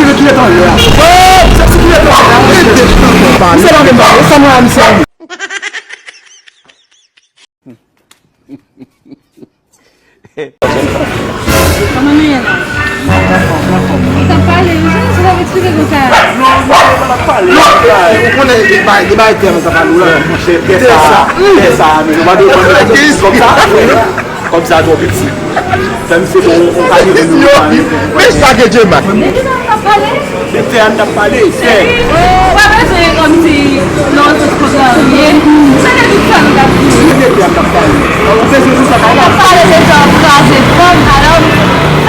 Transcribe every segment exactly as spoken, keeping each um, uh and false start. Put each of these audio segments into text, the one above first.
Sexy ki ret anlè a. Oh, sexy ki ret anlè a. Misye pa vle pale, sa nou a misye. Kòman nou ye la? Ou t ap pale, wi, jan misye t ap eksplike konsa. Non, non, non, m ap pale, m ap pale. Ou konnen gen bagay, gen bagay tèlman sa pale ou la. Monchè, tè sa, tè sa, men nou pa dwe pran kòm sa. Kòm sa twò piti. Fè m se bon, on kalibre nou. Yo, men sa ke Djema. Depi sa n ap pale. Se tè a n t ap pale, tè. Ou pa bezwen kòmsi nan yon sòs kontrarye. Se de tout sa nou t ap di. Se de tè a n t ap pale. Ou bezwen di sa pa la. N ap pale de jan w ap kraze fanm, alò,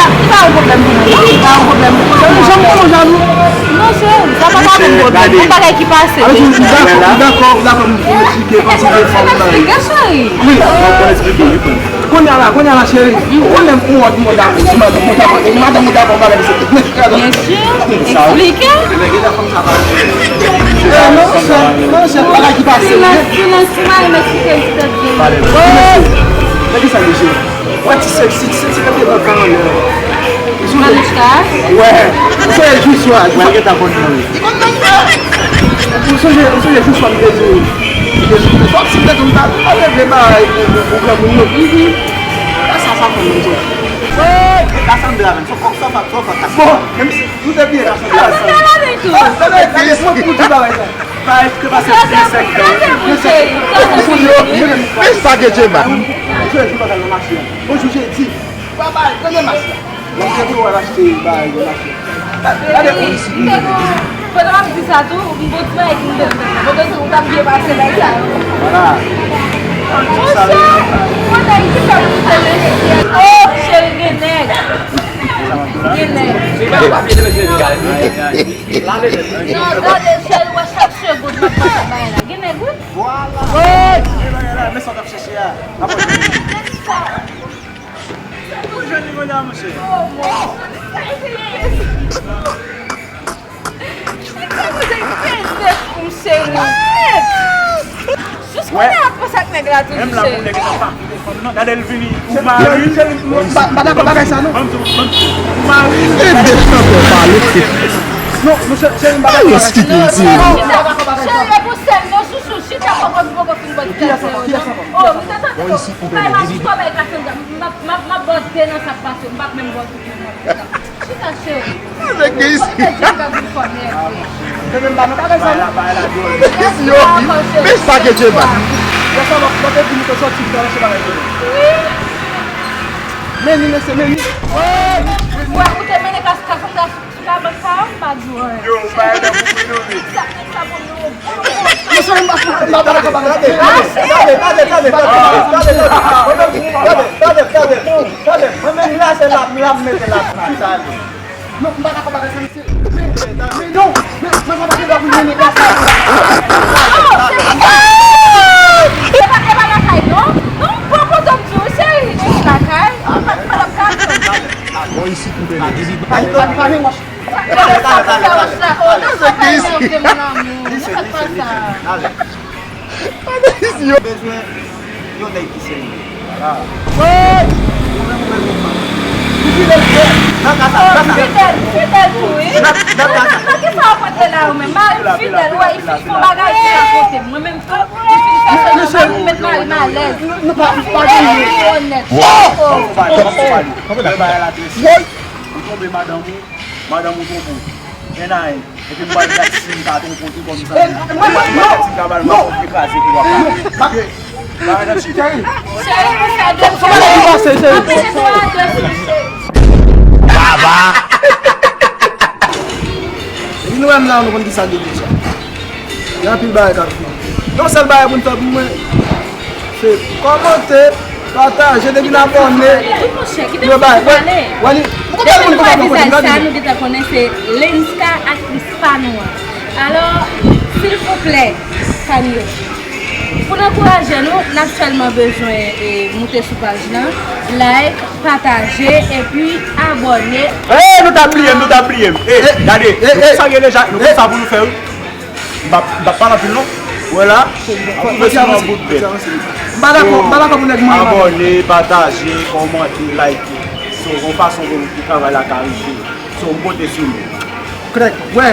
sa, li pa yon pwoblèm pou mwen, non? Li pa yon pwoblèm pou mwen. Janm tonbe jalou. Non, cheri, sa pa ka vin pwoblèm. Yon bagay ki pase deja. Dakò, dakò, dakò, m eksplike, kòmsi de fanm nan. Eksplike, cheri. Wi. Bon, bon, eksplike, wi. Kounye a la, kounye a la, cheri, ou konnen m yon moun dakò, si madanm ou dakò, e madanm ou dakò, bagay sa. Byen si, eksplike. Eh, non, monchè, non, monchè, bagay ki pase. Silans, silans, ti mari m eksplike li tèt vre. Nan ki sa, mesye? Wè ti sèks, ti sèks, ti sèks, te pran kan anlè. Manouchka? Wè. Ou sonje jou swa, jou swa. Li konn nan sa. Ou sonje, ou sonje jou swa m te di w. Fòk si m te di w m pa, m pa te vle bagay pou, pou, pou granmoun yo. Mhm. Sa, sa, sa fè m di w. Wè, e ka sanble avè m. Sou kòk sa, sa, sa, sa. Bon, menm si nou te byen ka sanble avè m. Sa sanble avè m tou. Sa, sa, sa, sa, mwen pou di bagay sa. Pa eske pase byen sèk tan. Tande, mon cheri, tande, mon cheri. Men sa ke Djema. Jou, jou pa nan mache a. Bon, jou jedi. Papa, premye mas la. Mwen te pou wè achte bagay nan mache. Gade. Pandan m ap di sa tou, m bon ti bagay ki m te fè. Bon, se ou t ap byen pase bagay sa yo. Vwala. Monchè, mwen nèg ki fè pou te mesye. Oh, cheri, gen nèg. Gen nèg. Non, gade, cheri, wè chak segonn m ap pase bagay la. Gen nèg, wi. Vwala. Men sa w t ap chèche a. Ou jwenn li kounye a, monchè? Oh, mon. Li te koze peze pou m, cheri. Jis kounye a ap panse ak nèg la toujou, cheri. Menm la pou nèg la pa vle fanm nan. Gade l vini. Ou mari. Cheri, m pa, m pa dakò bagay sa, non. Ban m di w, ban m di w. Ou mari. E de chantè pale. Non, non, cheri, m pa dakò bagay sa. Non, non, non. Cheri, e pou sèl non, chouchou, chita poko, poko fin bò ti tèt yo, non. Oh, m te tande, oh, ou bay machito, bay Kasandra. M ap, m ap, m ap ba w de nan sa k pase, m p ap menm ba w tout nan sa k pase. Chita, cheri. Avèk gen isi. Kote Djim ka vin fò nève. Yo, men sa ke Djim ba. Yè swa, lòt, lòt epi nou te sòti, nou te al achte bagay pou nou. Wi. Men ni, mesye, men ni. Wè, ou te mennen Kas-, Kasandra sou, sou kabann sa, m pa di w anyen. Yo, ou pa ede pou nou, wi. Sa, sa pou nou. Mesye, m pa, m pa dakò bagay sa. Tande, tande, tande, tande, tande, tande, tande, tande, tande, tande. Mwen menm la, se la, la m mete la. Chita ale. Non, m pa dakò bagay sa, mesye. Men, men non, men, men sa pa gen dwa pou mennen klas la. Oh, nou pa pale nan vre, mon amour. Nou pa fè sa. Bezwen yon nèg ki serye. Vway! Ou menm ou bezwen fanm. Li fidèl, nan ka sa, nan ka sa. Fidèl, fidèl tou, wi. Nan, nan ka sa. Nan ki sa w ap antre la, ou menm? Mari m fidèl, wè, li fin fè yon bagay, li rakonte m. Mwen menm tou, li fin fè sa, mari m met mari m alèz. Nou pa, pa gen. Li onèt. Wow! Ou tonbe madanm ou, madanm ou tonbe w. N a en. Epi m pral gad si m ka twonpe w tou kòm zanmi. Mwen, mwen, non, si m ka ba l, mwen, non, m kraze pou w ap. Bagay nan chita. Cheri, pou sa de. Fò, fò bagay ki pase, cheri. Anpil fwa de sou cheri. Baba. Epi nou menm la, nou konn ki sa gen deja. Gen anpil bagay k ap vini. Yon sèl bagay pou n fè pou mwen, se kòmante, pataje, depi n abòne. Wi, monchè, kite m fè pale. Wè, li, m konprann moun konsa pou kote m gade. Sa nou gentan konnen se Lenska, aktris pa nou an. Alò, silvouplè, Camille, pou n ankouraje nou, n ap sèlman bezwen, e, moute sou paj lan, like, pataje, epi abòne. Eh, nou t ap bliye m, nou t ap bliye m. Eh, gade, nou konn sa gen deja, nou konn sa pou nou fè, wi. M p ap, m p ap pale anpil non. Wè la, ap rive sou yon bout bèt. M pa dakò, m pa dakò pou nèg manman. Abòne, pataje, kòmante, like. So, yon fason pou, pou travay la ka rive. So, m konte sou nou. Krèk, wè.